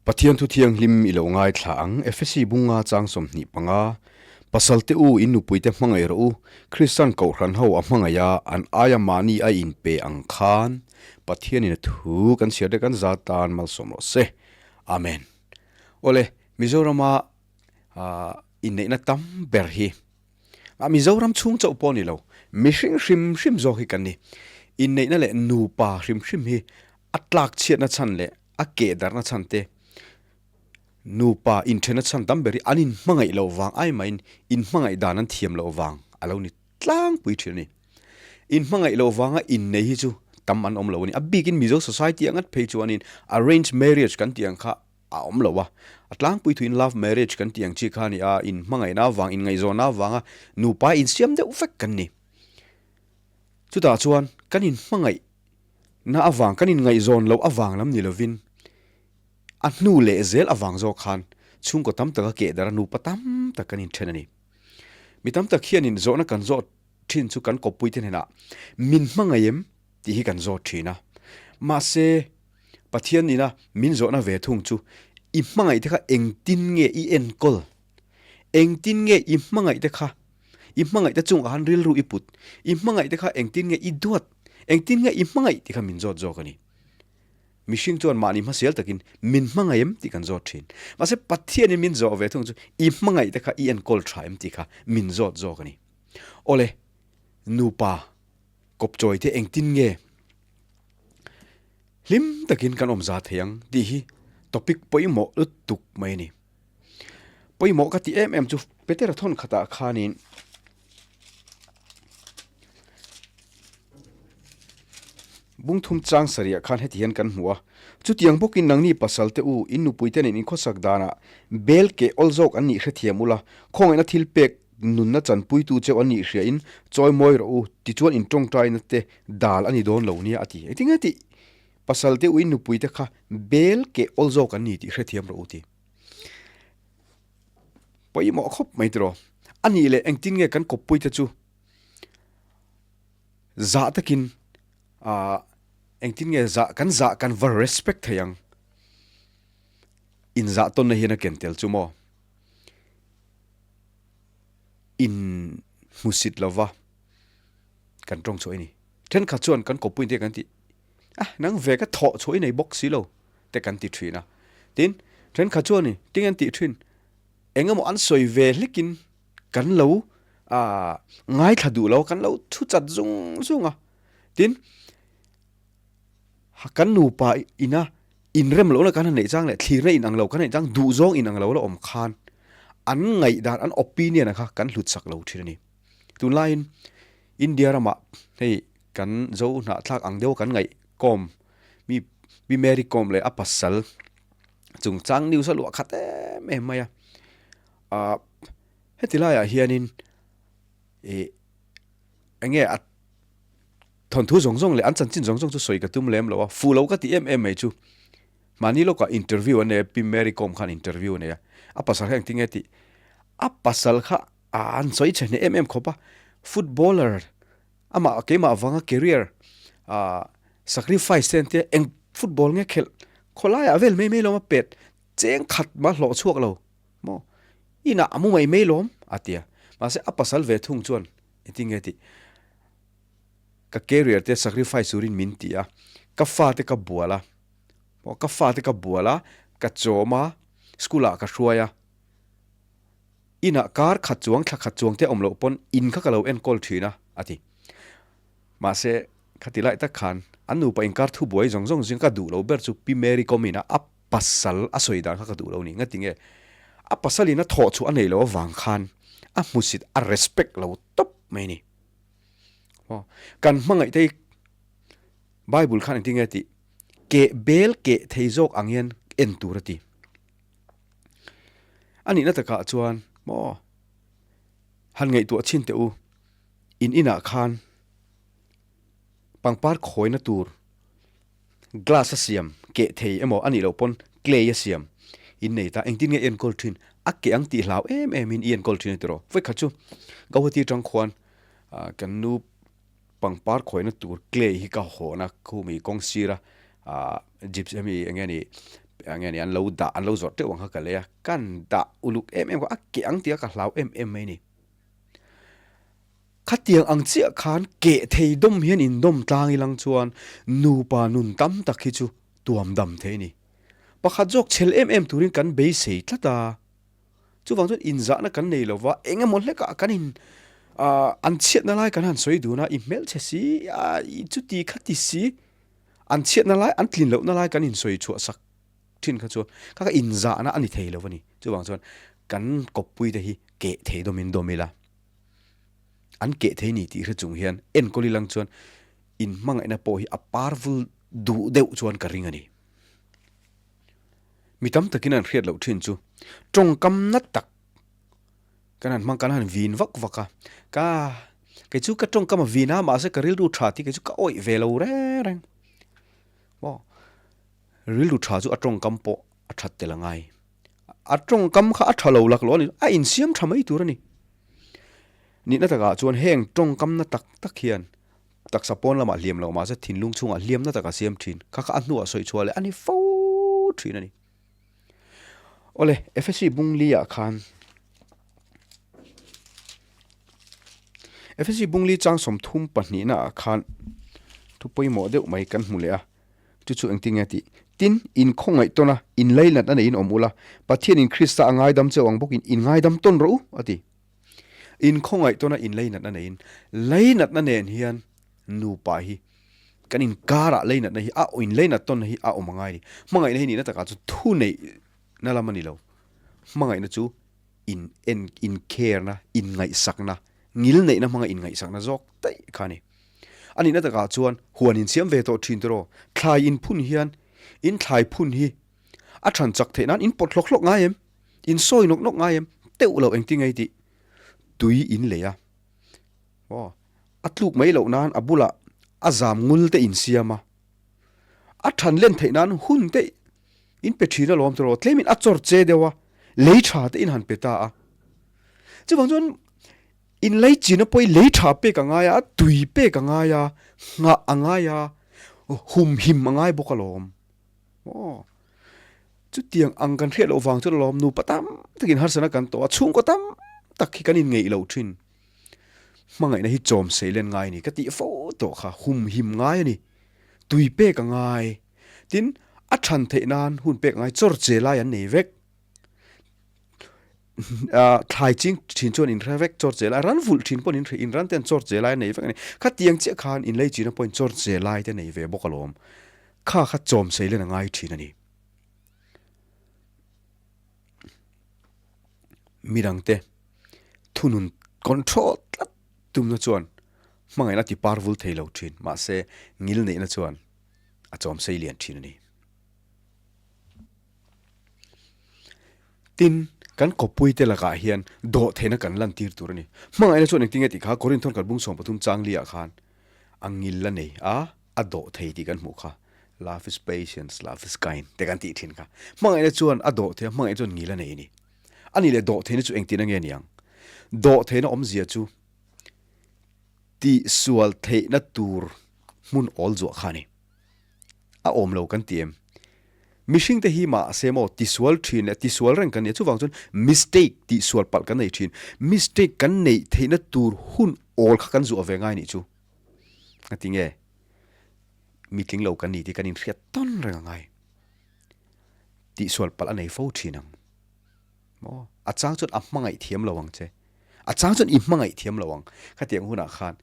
Pathian thu thianghlim i lo ngaithla ang, Efesi bunga chang 25, Pasal te u, in nupuite hmangaih rawh u, Kristan Kohhran ho a hmangaih a, an aia mahni a inpe ang khan Pathianin a thu kan chhiar te kan za tan malsawm rawh se. Amen. Awle, Mizorama inneihna tam ber hi a Mizoram chhung chauh pawh ni lo, mihring hrim hrim zawk hi kan ni. Inneihna leh nupa hrim hrim hi a tlak chhiatna chhan leh a keh darhna chhan te, nupa inthenna chhan tam ber hi an inhmangaih loh vang ai mahin inhmangaih dan an thiam loh vang a lo ni tlangpui thin a ni. Inhmangaih loh vanga innei hi chu tam an awm lo a ni. A bikin Mizo society a ngat phei chuanin arrange marriage kan tih ang kha a awm lo a. A tlangpui thuin love marriage kan tih ang chi kha a ni a, inhmangaihna avang, inngaihzawnna avanga nupa insiam deuh vek kan ni. Chutah chuan kan inhmangaih na avang, kan inngaihzawn loh avang lam ni lovin a hnu leh zel avang zawk khan chhungkaw tam taka keh darh a nupa tam tak kan inthen a ni. Mi tam tak hianin zawhna kan zawh thin chu kan kawppuite hnenah min hmangaih em tih hi kan zawt thin a. Mahse, Pathian ina min zawhna ve thung chu i hmangaih te kha engtin nge i enkawl? Engtin nge i hmangaih te kha i hmangaih te chungah khan rilru i put? I hmangaih te kha engtin nge i duat? Engtin nge i hmangaih tih kha min zawt zawk a ni. Mihring chuan mahni hmasial takin min hmangaih em tih kan zawt thin. Mahse Pathianin min zawh ve thung chu i hmangaih te kha i enkawl tha em tih kha min zawt zawk a ni. Awle, nupa kawpchawi te engtin nge hlim takin kan awm za thei ang tih hi topic pawimawh lutuk mai a ni. Pawimawh ka ti em em chu Petera thawn khatah khanin Bungthum chang sarih khan heti hian kan hmu a, Chutiang bawkin nangni pasal te u, in nupui te nen inkhawsak danah bel keh awl zawk an nih hrethiam ula, khawngaihna thil pek nunna chanpuitu cheu an nih hriain chawi mawi rawh u, tichuan in tawngtaina te dal a ni dawn lo nia a ti. Engtin nge tih? Pasal te u, in nupui te kha bel keh awl zawk an ni tih hrethiam rawh u ti. Pawimawh khawp mai tiraw? A nih leh engtin nge kan kawppui te chu zah takin ah engtin nge zah kan zah kan va respect thei ang in zah tawnna hian a ken tel chu maw in hmusit lova kan tawng chhuah a ni thenkhat chuan kan kawppui te kan tih ah nang ve ka thawh chhuah i nei bawk si lo te kan ti thin a tin thenkhat chuan in tinge an tih thin eng emaw an sawi ve hlekin kan lo ah ngaithla duh lo kan lo thu chat zung zung a tin kan nupa ina inrem lohna kan han neih chang leh thlirna inang lo kan neih chang duh zawng inang lo la awm khan an ngaih dan an opinion ang kha kan hlut sak lo thin a ni tunlaiin India ramah hei kan zo hnahthlak ang deuh kan ngaih kawm mi Pi Mary Kom leh a pasal chungchang news a luah khat em em mai a ah heti laiah hianin ih eng nge a thawnthu zawng zawng leh an chanchin zawng zawng chu sawi ka tum lem lo a fuh lo ka ti em em mai chu mahni lawkah interview an nei a Pi Mary Kom khan interview a nei a a pasal kha engtin nge tih a pasal kha an sawi chhe hneh em em khawp a footballer amah keimah avanga career ah sacrifice te an tia eng football nge khelh khawlaiah vel mai mai lawm a pet cheng khat mah hlawh chhuak lo. Maw? Inah a mu mai mai lawm, a ti a. Mahse, a pasal ve thung chuan engtin nge tih? Ka career te sacrifice turin min ti a, ka fate ka bual a, maw, ka fate ka bual a, ka chawm a, school ah ka hruai a, inah kar khat chuang, thla khat chuang te awm loh pawn in kha ka lo enkawl thin a, a ti. Mahse, khati lai tak khan an nupa inkar thubuai zawng zawng zing ka duh lo ber chu Pi Mary Comin a a Pasal a sawi dan kha ka duh lo ni. Ngati nge a pasalin a thawh chhuah a nei lo avang khan a hmusit a respect lo tawp mai ni. Aw kan hmangaih te hi Bible khan engtin nge tih keh bel keh thei zawk ang hian en tur a ti. A nihna takah chuan maw han ngaihtuah chhin teh u in inah khan pangpar khawina tur Glass a siam keh thei emaw a nih loh pawn clay a siam in nei ta engtin nge i enkawl thin a keh ang tih hlau em em in i enkawl thin a tiraw vawikhat chu Gauhati atang khuan ah kan nu Pangpar khawihna tur clay hi ka hawn a, khumi kawng sira ah gypsy hemi eng nge ni eng nge ni an lo dah an lo zawrh teuh ang kha ka lei a, kan dah uluk em em kha a keh ang tih a ka hlau em em mai a ni. Khatiang ang chiah khan keh thei dawm hian indawm tlang ilang chuan nupa nun tam tak hi chu tuam dam thei a ni. Pakhat zawk chhel em em turin kan beisei tlat a. Chuvang chuan inzahna kan nei lova, eng emaw hlekah kan in ah an chhiatna lai kan han sawi dun a, i hmelchhe si, ah i chuti kha ti si, an chhiatna lai, an tlin lohna lai kan insawi chhuah sak thin kha chuan kha kha inzahna a ni thei lo a ni. Chuvang chuan kan kawppui te hi keh thei dawmin dawm ila, an keh thei ni tih hre chung hian enkawl ilang chuan inhmangaihna pawh hi a parvul duh deuh chuan ka ring a ni. Mi tam takin an hriat loh thin chu tawngkam na tak kan han hmang kan han vin vak vak a, ka kei chu ka tawngkam a vin a mahse ka rilru tha tih kei chu ka awih ve lo reng reng maw rilru tha chu a tawngkam pawh a that tel a ngai a tawngkam kha a tha lo laklawh a ni a insiam tha mai tur a ni nihna takah chuan heng tawngkam na tak tak hian Taksa pawn lamah hliam lo mahse thinlung chhungah hliamna tak a siam thin. Kha kha a hnuah sawi chhuah leh a ni fo thin a ni. Awle, Efesi bung li ah khan Efesi bung li chang 33 na ah khan thu pawimawh deuh mai kan hmu leh a. Chu chu engtin nge tih? Tin, in khawngaih tawn a, in lainat a neiin awm ula, Pathianin Krista a ngaidam cheu ang bawkin in ngaidam tawn rawh u, a ti. Inkhawngaih tawna inleinatna neiin, leinatna nen hian nupa hi kan inkarah leinatna hi a inleinat tawnna hi a awm a ngai a ni. Hmangaihna hi nihna takah chuan thu neihna lam a ni lo. Hmangaihna chu in en incarena, inngaihsakna, ngilneihna hmanga inngaihsakna zawk daih kha a ni. A nihna takah chuan huan insiam ve tawh thin tiraw, thlai inphun hian in thlai phun hi A than chak theih nan in pawt hlawk hlawk ngai em? In sawi nawk nawk ngai em? Teuh lo engtin ngei tih tui in lei a. Aw, a tluk mai loh nan a bulah a zam ngul te in siam a. A than len theih nan hun te in pe thin alawm tiraw, tlemin a chawr che deuh a, lei tha te in han pe ta a. Chuvang chuan in lei chin a pawh i lei tha pek a ngai a, tui pek a ngai a, nghah a ngai a, humhim a ngai bawk alawm. Aw, chutiang ang kan hriat loh vang chuan alawm nupa tam takin harsatna kan tawh a, chhungkaw tam tak hi kan inngeih loh thin. Hmangaihna hi chawm sei len ngai a ni, ka tih fo tawh kha, humhim ngai a ni, tui pek a ngai. Tin, a than theih nan hun pek a ngai, chawr che lai an nei vek. Thlai ching thin chuan in hre vek chawr che lai, ran vulh thin pawh in hre, in ran ten chawr che lai a nei vek a ni. Khatiang chiah khan in lei china pawhin chawr che lai te nei ve bawk alawm. Kha kha chawm sei len a ngai thin a ni. Midangte thunun control tlat tumna chuan hmangaihna ti par vul thei lo thin, mahse ngil neihna chuan a chawm sei lian thin a ni. Tin, kan kawppuite lakah hian dawhtheihna kan lantir tur a ni. Hmangaihna chuan engtin nge tih kha Korinthon kal bung 13 chang liah khan a ngil a nei a, a dawhthei tih kan hmuh kha. Love is patience, love is kind te kan tih thin kha. Hmangaihna chuan a dawhthei a, hmangaihna chuan ngil a nei a ni. A nih leh dawhtheihna chu engtin ange niang? Dawhtheihna awmzia chu tihsual theihna tur hmun awl zuah kha a ni. A awm lo kan ti em? Mihring te hi mahse maw tisual thin leh tisual reng kan ni a, chuvang chuan mistake tihsual palh kan nei thin. Mistake kan neih theihna tur hun awl kha kan zuah ve ngai nih chu. Ngati nge? Mitling lo kan ni tih kan inhriat tawn reng a ngai. Tihsual palh a nei fo thin ang. Maw? A chang chuan a hmangaih thiam lo ang che. A chang chuan i hmangaih thiam lo ang. Khatiang hunah khan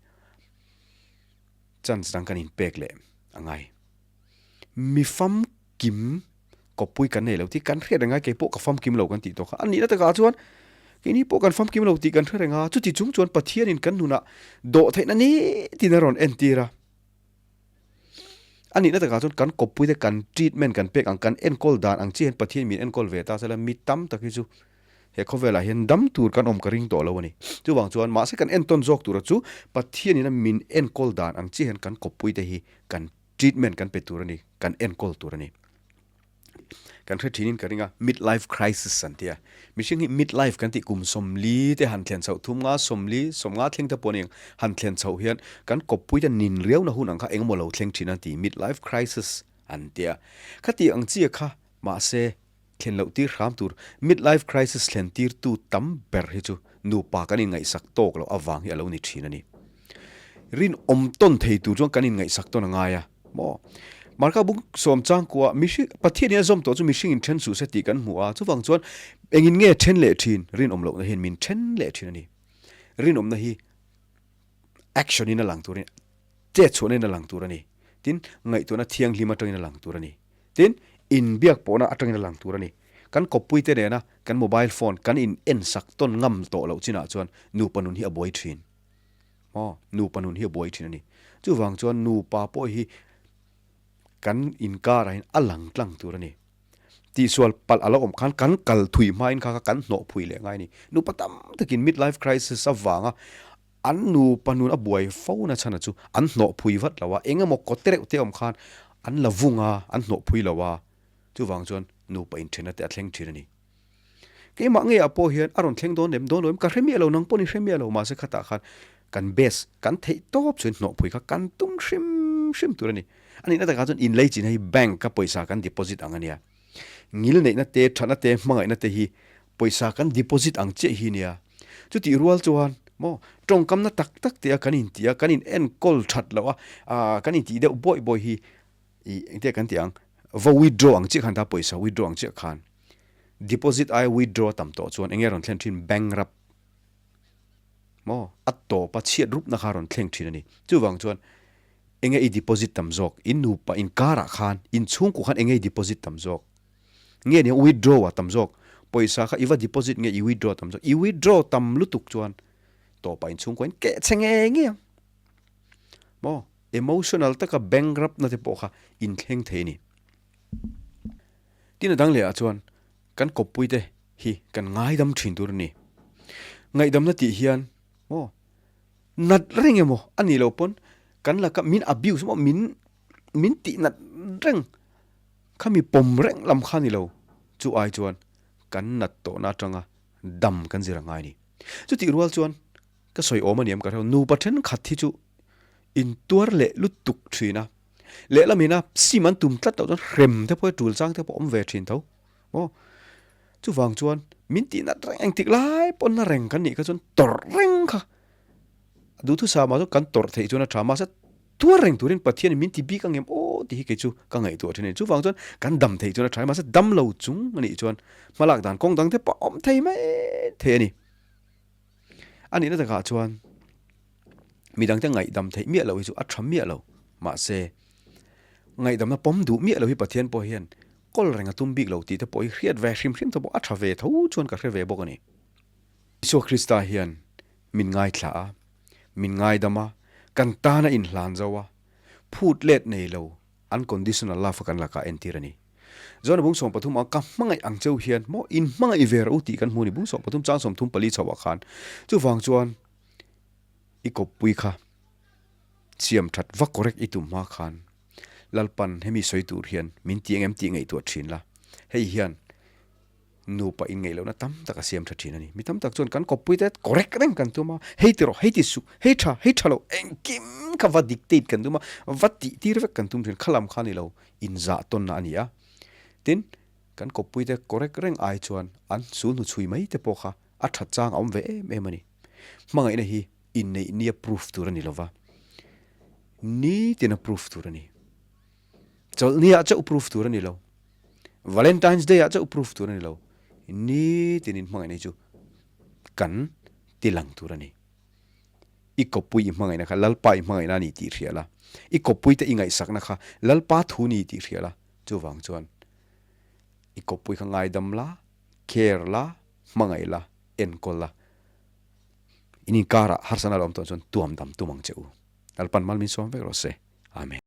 chance dang kan inpek leh a ngai. Mi famkim kawppui kan nei lo tih kan hriat reng a, keipawh ka famkim lo kan tih tawh kha. A nihna takah chuan keini pawh kan famkim lo tih kan hre reng a, chuti chung chuan Pathianin kan nunah dawhtheihna nitin a rawn entir a. A nihna takah chuan kan kawppuite kan treatment kan pek ang, kan enkawl dan ang chiah hian Pathian min enkawl ve ta sela mi tam tak hi chu He khawvelah hian dam tur kan awm ka ring tawh lo a ni. Chuvang chuan mahse kan entawn zawk tura chu Pathianin a min enkawl dan ang chiah hian kan kawppuite hi kan treatment kan pe tur a ni, kan enkawl tur a ni. Kan hre thinin ka ring a, mid life crisis an tia. Mihring hi mid life kan tih kum 40 te han thlen chhoh thum nga 40, 50 thleng te pawh a ni ang, han thlen chhoh hian kan kawppui te nin riauna hun ang kha engemaw lo thleng thin an ti, mid life crisis an tia. Khati ang chia kha mahse thlen loh tir hram tur, mid life crisis thlen tirtu tam ber hi chu nupa kan inngaihsak tawk loh avang hi a lo ni thin a ni. Rinawm tawn thei tur chuan kan inngaihsak tawn a ngai a. Maw? Marka bung sawm changkua mihring Pathian in a zawm tawh chu mihring in then suh se tih kan hmu a, chuvang chuan engin nge then leh thin? Rinawm lohna hian min then leh thin a ni. Rinawmna hi action in a lang tur a ni, chet chhuahna in a lang tur a ni, tin ngaihtuahna thianghlim atangin a lang tur a ni, tin inbiak pawhna atangin a lang tur a ni. Kan kawppui te nena kan mobile phone kan in ensak tawn ngam tawh loh chinah chuan nupa nun hi a buai thin. Maw? Nupa nun hi a buai thin a ni. Chuvang chuan nupa pawh hi kan inkarah hian a lang tlang tur a ni. Tihsual palh a lo awm khan kan kal thui hmain kha kha kan hnawh phui leh ngai a ni. Nupa tam takin midlife crisis avanga an nupa nun a buai fo na chhan a chu an hnawh phui vat lo a, eng emaw kaw te reuh te awm khan an la vung a, an hnawh phui lo a. Chuvang chuan nupa inthenna te a thleng thin a ni. Keimah ngeiah pawh hian a rawn thleng dawn em dawn lo em ka hre miah lo, nang pawhin i hre miah lo mahse khatah khan kan best, kan theih tawp chuan hnawhpui kha kan tum hrim hrim tur a ni. A nihna takah chuan inlei chin hei bank a pawisa kan deposit ang a nia. Ngil neihna te, thatna te, hmangaihna te hi pawisa kan deposit ang chiah hi nia. Chutih rual chuan maw tawngkamna tak tak te a kan intih a, kan in enkawl that loh a, ah kan intih deuh bawih bawih hi I engtia kan tih ang, va withdraw ang chiah khan ta pawisa withdraw ang chiah khan deposit aia withdraw tam tawh chuan enge rawn thlen thin bankrupt maw a tawp a chhiat rup na kha rawn thleng thin a ni. Chuvang chuan enge i deposit tam zawk in nupa inkarah khan in chhungkua khan enge i deposit tam zawk nge nia withdraw a tam zawk pawisa kha i va deposit nge i withdraw tam zawk i withdraw tam lutuk chuan tawpah in chhungkua in keh chhe ngei ngei ang maw. Emotional taka bankrupt na te pawh kha inthleng thei a ni. Tin a dang leh ah chuan kan kawppui te hi kan ngaidam thin tur a ni. Ngaihdamna tih hian maw nat reng emaw a nih loh pawn kan laka min abuse maw min min tih nat reng kha mi pawm reng lam kha a ni lo. Chu ai chuan kan nat tawhna atanga dam kan zir a ngai a ni. Chutih rual chuan Ka sawi awm a ni em ka hrelo, nupa thenkhat hi chu intuar leh lutuk thin a, lehlam ina sim an tum tlat loh chuan hrem te pawh hi tul chang te pawh a awm ve thin tho maw. Chuvang chuan min tih nat reng engtik lai pawn na reng kan nih kha chuan tawrh reng kha duhthusam ah chuan kan tawrh theih chuan a tha mahse tuar reng turin Pathian in min ti bik ang em aw tih hi kei chu ka ngaihtuah thin a ni. Chuvang chuan kan dam theih chuan a tha mahse dam lo chung a nih chuan hmalak dan kawng dang te pawh a awm thei mai thei a ni. A nihna takah chuan midangte ngaihdam theih miah loh hi chu a tha miah lo. Mahse, ngaihdamna pawm duh miah loh hi Pathian pawh hian kawl reng a tum bik lo tih te pawh hi hriat ve hrim hrim te pawh a tha ve tho chuan ka hre ve bawk a ni. Isua Krista hian min ngaithla a, min ngaidam a, kan tana inhlan zo a, phut let nei lo Unconditional love a kan lakah entir a ni. John-a bung 13 a ka hmangaih ang cheu hian maw in hmangaih ve rawh u tih kan hmu a ni. Bung 13 chang 34 chhoah khan chuvang chuan i kawppui kha siam that va correct i tum hma khan Lalpan hemi sawi tur hian min ti engem tih ngaihtuah thin la. Hei hian Nupa inngeih lohna tam tak a siam tha thin a ni. Mi tam tak chuan kan kawppui te correct reng kan tum a, hei ti rawh, hei ti suh, hei tha, hei tha lo, engkim kha va dictate kan tum a, va tih tir vek kan tum thin. Kha lam kha ni lo, inzah tawnna a ni a. Tin, kan kawppui te correct reng ai chuan an sul hnu chhui mai te pawh kha a that chang a awm ve em em a ni. Hmangaihna hi inneih nia proof tur a ni lova, nitin a proof tur a ni. Chawlhni ah chauh proof tur a ni lo. Valentine's Day ah chauh proof tur a ni lo. Nitin in hmangaihna hi chu kan ti lang tur a ni. I kawppui i hmangaihna kha Lalpa i hmangaihna a ni tih hria la. I kawppui te i ngaihsakna kha Lalpa thu ni tih hria la. Chuvang chuan i kawppui kha ngaidam la, care la, hmangaih la, enkawl la. In inkarah harsatna lo awm tawh chuan tuam dam tum ang che u. Lalpan mal min sawm vek rawh se. Amen.